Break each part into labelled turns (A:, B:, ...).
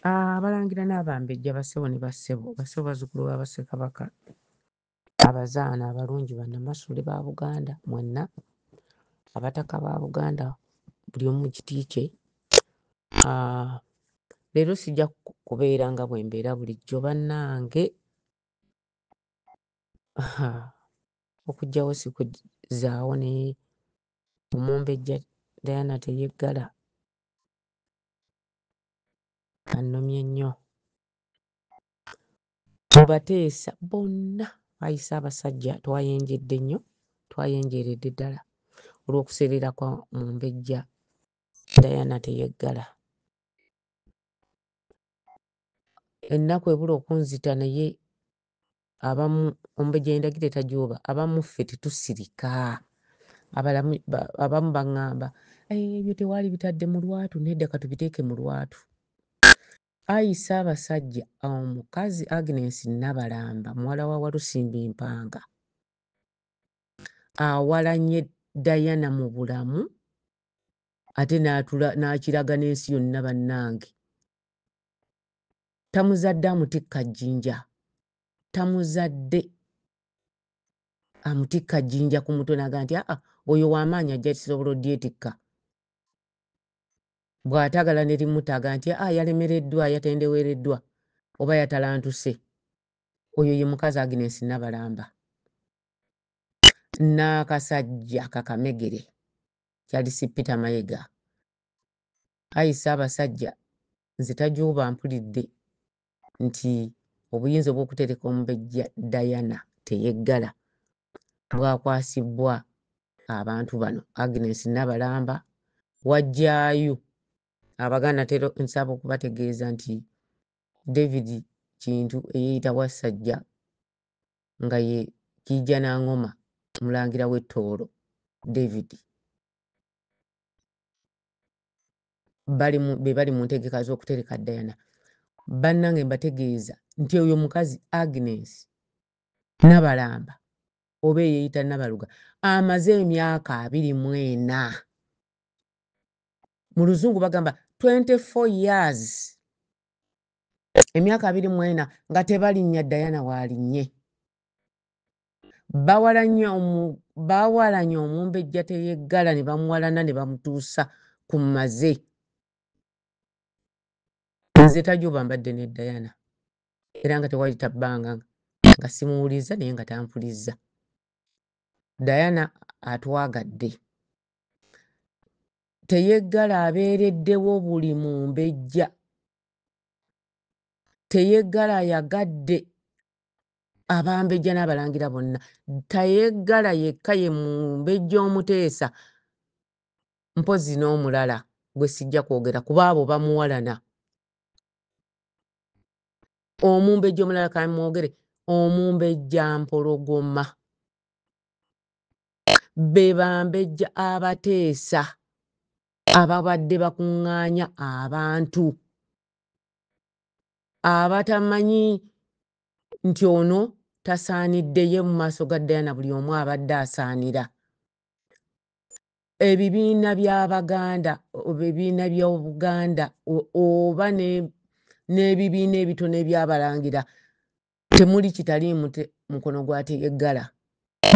A: Abalangira n'abambejja, bassebo ne bassebo, bassebo bazzukulu ba Bassekabaka, abazaana abalungi, bannamasole ba Buganda mwenna, abataka ba Buganda buli omu mu kiti kye. Leero sijja kubeera nga bwe mbeera bulijjo bannange. Okuggyawo si kuzzaawo, naye omumbejja Diana Teyeggala annumye nnyo. Mu bateesa bonna ayi Ssaabasajja twayenjedde nnyo, twayenjeeredde ddala olw'okuseerera kwa Mumbejja Diana Teyeggala. Ennaku ebula okunzita, naye abamu Omumbejja Endagire tajooba, abamu ffe tetusirika. Abamu baŋŋamba ebyo tewaali bitadde mu lwatu, nedda katubiteeke mu lwatu. Ayi Ssaabasajja, omukazi Agnes Nabalamba muwala wa Walusimbi Mpanga awalanye Diana mu bulamu ate n'akiraga n'ensi yonna bannange. Tamuzadde amutikka jjinja, tamuzadde amutikka jjinja ku mutwe n'agamba nti aa oyo w'amaanyi ajja kisobola oddyetikka. Bw'atagala ne limutta agamba nti aa yalemereddwa, yatendeweereddwa oba yatalantuse. Oyo ye mukazi Agnes Nabalamba. N'akasajja kakamegere Charles Peter Mayiga. Ayi Ssaabasajja, nze tajooba mpulidde nti obuyinza obw'okutereka Omumbejja Diana Teyeggala bwakwasibwa abantu bano Agnes Nabalamba wajjaayo. Abaganda tero nsaba okubategeeza nti David Kintu eyeeyita Wassajja nga ye Kijjanangoma omulangira w'e Tooro David be bali mu ntegeka z'okutereka Diana. Bannange mbategeeza nti oyo mukazi Agnes Nabalamba oba eyeeyita Nabaluga amaze emyaka 24. Mu luzungu bagamba 24 years, emyaka 24 nga tebalinnya Diana waalinnye. Bawalanye Omumbejja Teyeggala ne bamuwalana ne bamutuusa ku mmaze. Nze tajoba mbadde ne Diana era nga tewayita bbanga nga simuwulizza naye nga tampulizza. Diana atwagadde. Teyeggala abeereddewo buli mumbejja. Teyeggala ayagadde abambejja n'abalangira bonna. Teyeggala yekka ye mumbejja omuteesa mpozzi n'omulala gwe sijja kwogera kuba abo bamuwalana. Omumbejja omulala kamwogere, Omumbejja Mpologoma. Be bambejja abateesa ababadde bakuŋŋaanya abantu abatamanyi nti ono tasaanidde ye mu maaso ga Diana buli omu abadde asaanira. Ebibiina by'Abaganda, ebibiina by'Obuganda oba n'ebibiina ebitono eby'abalangira temuli kitaliimu mukono gwa Teyeggala.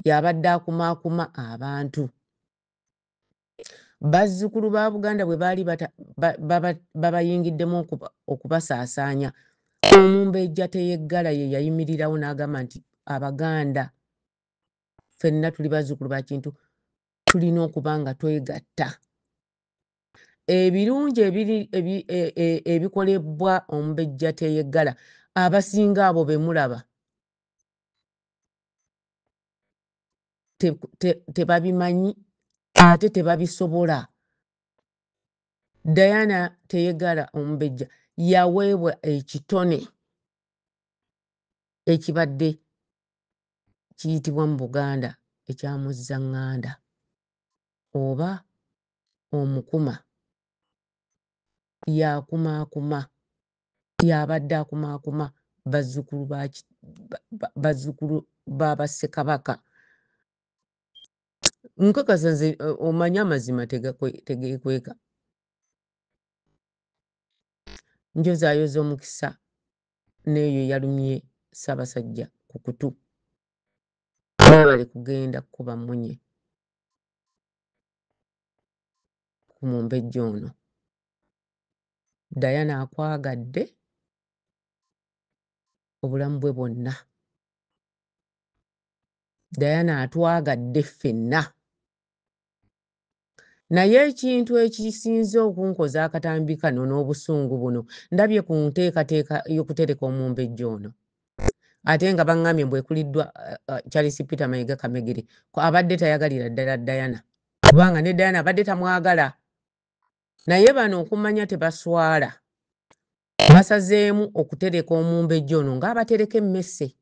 A: Y'abadde akumaakuma abantu. Bazzukulu ba Buganda bwe baali babayingiddemu okubasaasaanya, Omumbejja Teyeggala ye yayimirirawo n'agamba nti Abaganda ffenna tuli bazzukulu ba Kintu, tulina okuba nga twegatta. Ebirungi ebikolebwa Omumbejja Teyeggala abasinga abo be mulaba tebabimanyi ate tebabisobola. Diana Teyeggala Omumbejja yaweebwa ekitone ekibadde kiyitibwa mu Buganda ekya Muzzaŋŋanda oba omukuma. Yakumaakuma, y'abadde akumaakuma bazzukulu ba Bassekabaka. Nkakasa nze omanyi amazima tegeekweka. Njozaayoza omukisa n'eyo eyalumye Ssaabasajja ku kutu. Mwebale kugenda kukuba mmunye ku mumbejja ono. Diana akwagadde obulamu bwe bwonna. Diana atwagadde ffenna. Naye ekintu ekisinze okunkoza akatambi kano n'obusungu buno, ndabye ku nteekateeka y'okutereka omumbejja ono. Ate nga baŋŋambye mbu ekuliddwa Charles Peter Mayiga Kamegere, abadde tayagalira ddala Diana, kubanga ne Diana abadde tamwagala. Naye bano okumanya tebaswala, basazeemu okutereka omumbejja ono ng'abatereka emmese.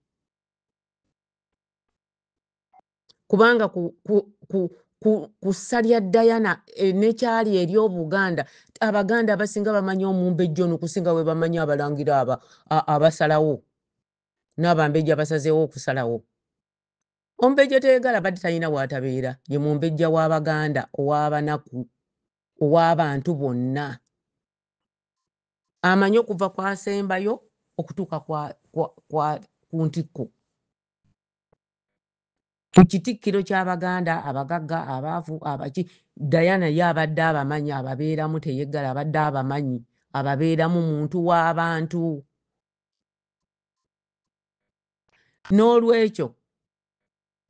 A: Kubanga ku ssa lya Diana nekyali eri Obuganda, Abaganda abasinga bamanyi omumbejja ono okusinga bwe bamanyi abalangira abasalawo n'abambejja abasazeewo okusalawo. Omumbejja Teyegala abadde talina w'atabeera, ye mumbejja w'Abaganda ow'abanaku, ow'abantu bonna. Amanyi okuva kw'asembayo okutuuka ku ntikko. Ku kitikkiro ky'Abaganda, abagagga, abaavu, abaki, Diana ye abadde abamanyi, ababeeramu, Teyeggala abadde abamanyi, ababeeramu, muntu w'abantu. N'olwekyo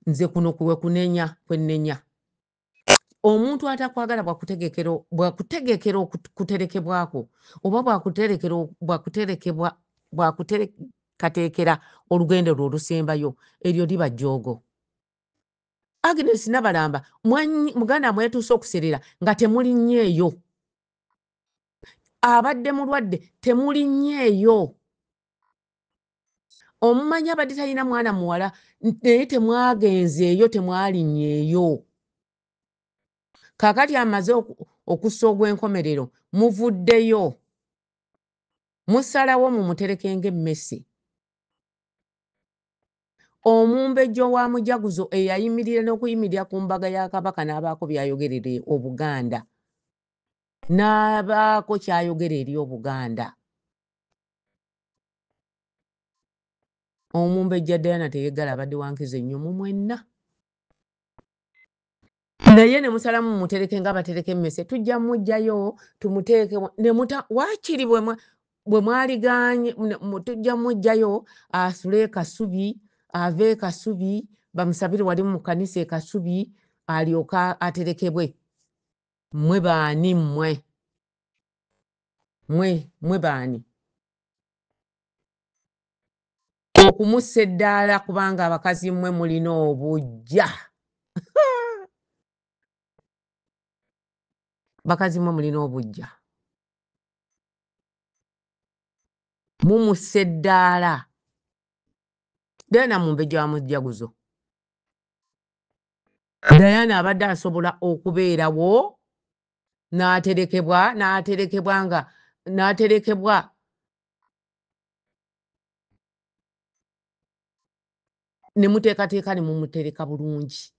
A: nze kuno kwe kunenya kwe nnenya. Omuntu atakwagala bwakutegekera okuterekebwako oba bwakuterekateekera olugendo lwe olusembayo, eryo liba jjoogo. Agnes Nabalamba, muganda mwetuuse okuserera nga temulinnyeeyo. Abadde mulwadde temulinnyeeyo. Omumanyi abadde talina mwana muwala naye temwagenzeeyo, temwalinnyeeyo. Kaakati amaze okussa ogw'enkomerero, muvuddeyo. Musalawo mumutereke ng'emmese. Omumbejja wa Mujaguzo eyayimirira n'okuyimirira ku mbaga ya Kabaka n'abaako by'ayogerera Obuganda. N'abaako ky'ayogera eri Obuganda. Omumbejja Diana Teyeggala abadde wa nkizo ennyo mu mwenna. Naye ne musalamu mumutereke ng'abatereka emmese, tujja mmuggyayo tumuteeke ne muta waakiri bwe mwaliganye, tujja mmuggyayo asule e Kasubi, ave e Kasubi, bamusabire wali mu kkanisa e Kasubi, alyoke aterekebwe. Mmwe baani mmwe? Mmwe baani? Okumussa eddaala kubanga abakazi mmwe mulina obuggya. Bakazi mmwe mulina obuggya. Mumussa eddaala. Diana mumbejja wa Mujaguzo. Diana abadde asobola okubeerawo n'aterekebwa, n'aterekebwa nga, n'aterekebwa ne muteekateeka ne mumutereka bulungi.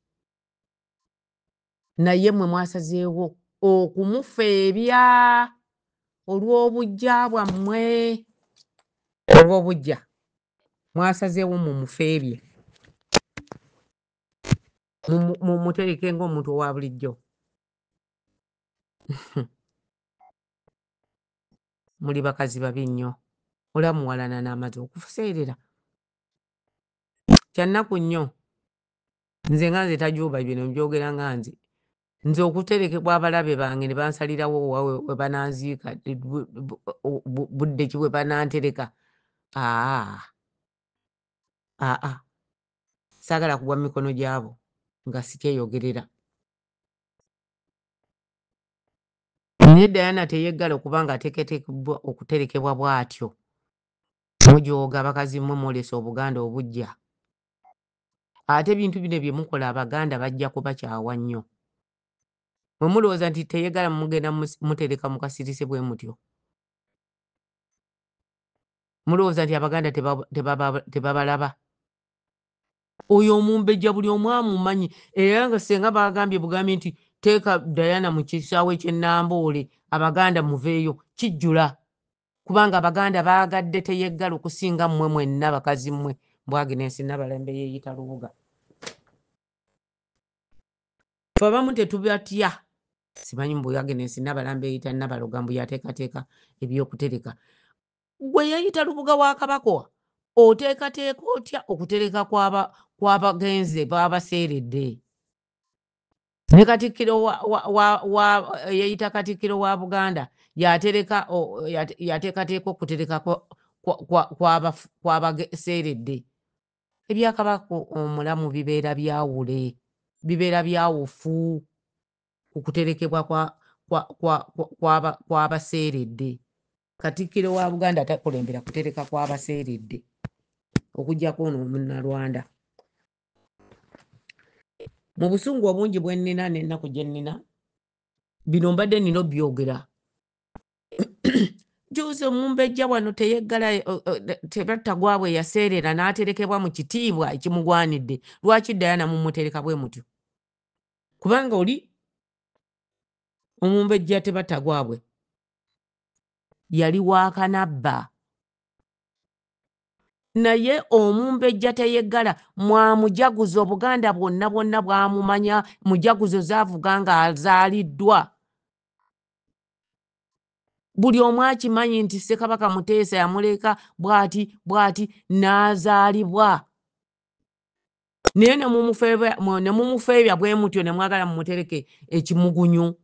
A: Naye mmwe mwasazeewo okumufeebya olw'obuggya bwammwe. Olw'obuggya mwasazeewo mumufeebye. Mumutereke ng'omuntu owa bulijjo. Muli bakazi babi nnyo. Olaba muwalana n'amaze okuseerera. Kya nnaku nnyo. Nze nga nze Tajuuba bino mbyogera nga nze. Nze okuterekebwa abalabe bange ne bansalirawo wa we bananziika, budde ki bwe banantereka. Aa. Saagala kugwa mu mikono gyabo nga sikyeyogerera. Naye Diana Teyeggala okuba nga ateeketeekebwa okuterekebwa bw'atyo. Mujooga abakazi mmwe mwolesa Obuganda obuggya. Ate ebintu bino bye mukola Abaganda bajja kubakyawa nnyo. Mwe mulowooza nti Teyeggala mugenda mutereka mu kasirise bwe mutyo. Mulowooza nti Abaganda tebabalaba. Oyo omumbejja buli omu amumanyi, era nga singa baagambye bugambye nti teeka Diana mu kisaawe ky'e Namboole, Abaganda muveeyo, kijjula. Kubanga Abaganda baagadde Teyeggala okusinga mmwe mwenna bakazi mmwe. Mbu Agnes Nabalembe yeeyita Lubuga. Ffe abamu tetubatya. Simanyi mbu Agnes Nabalambe yeeyita Nabaloga mbu yateekateeka ebyokutereka. Gwe yeeyita Lubuga wa Kabaka oteekateeka otya okutereka kw'abagenze b'abaseeredde? Ne Katikkiro wa yeeyita Katikkiro wa Buganda yatereka yateekateeka okutereka kw'abaseeredde. Ebya Kabaka omulamu bibeera byawule, bibeera byawufu ku kuterekebwa kw'abaseeredde. Katikkiro wa Buganda takulembera kutereka kw'abaseeredde okuggyako ono Omunnalwanda. Mu busungu obungi bwe nnina n'ennaku gye nnina, bino mbadde nnina obyogera. Jjuuzi omumbejja wano Teyeggala Tebatta gwabwe yaseerera n'aterekebwa mu kitiibwa ekimugwanidde. Lwaki Diana mumutereka bwe mutyo? Kubanga oli omumbejja Tebatta gwabwe yali wa Kanabba. Naye omumbejja Teyeggala mwamujaguza, Obuganda bwonna bwonna bwamumanya, mujaguzo zaavuga ng'azaaliddwa. Buli omu akimanyi nti Ssekabaka Muteesa yamuleka bw'ati bw'ati n'azaalibwa. Naye ne mumufeebya bwe mutyo ne mwagala mumutereke ekimugunyu,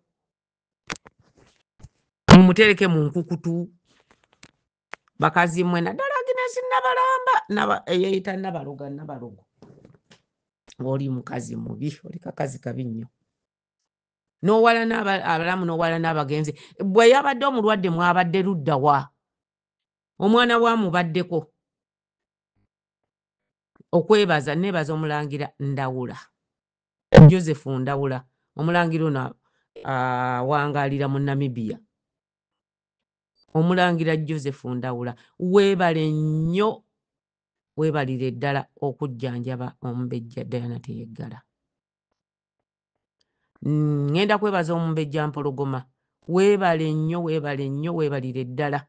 A: mumutereke mu nkukutu. Bakazi mmwe naddala Agnes Nabalamba eyeeyita Nabaloga Nabalogo. Oli mukazi mubi, oli kakazi kabi nnyo. N'owalana abalamu n'owalana abagenzi. Bwe yabadde omulwadde mwabadde ludda wa? Omwana wa mubaddeko. Okwebaza neebaza omulangira Ndawula. Joseph Ndawula. Omulangira ono awangaalira mu Namibia. Omulangira Joseph Ndawula weebale nnyo, weebalire ddala okujjanjaba omumbejja Diana Teyeggala. Ngenda kwebaza omumbejja Mpologoma. Weebale nnyo, weebale nnyo, weebalire ddala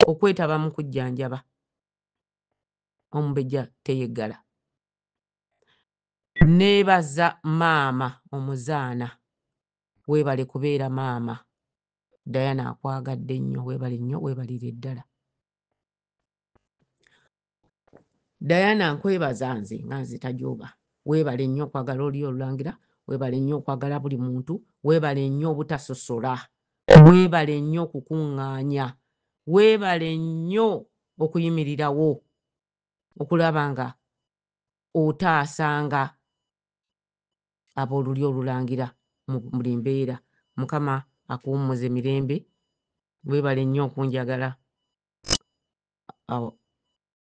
A: okwetaba mu kujjanjaba omumbejja Teyeggala. Neebaza maama omuzaana, weebale kubeera maama. Diana akwagadde nnyo, weebale nnyo, weebalire ddala. Diana nkwebaza nze nga nze Tajooba. Weebale nnyo okwagala oli olulangira, weebale nnyo okwagala buli muntu, weebale nnyo obutasosola, weebale nnyo okukuŋŋaanya, weebale nnyo okuyimirirawo okulaba nga otaasanga ab'olulyo olulangira mu buli mbeera. Mukama akuwummuze mirembe, weebale nnyo okunjagala.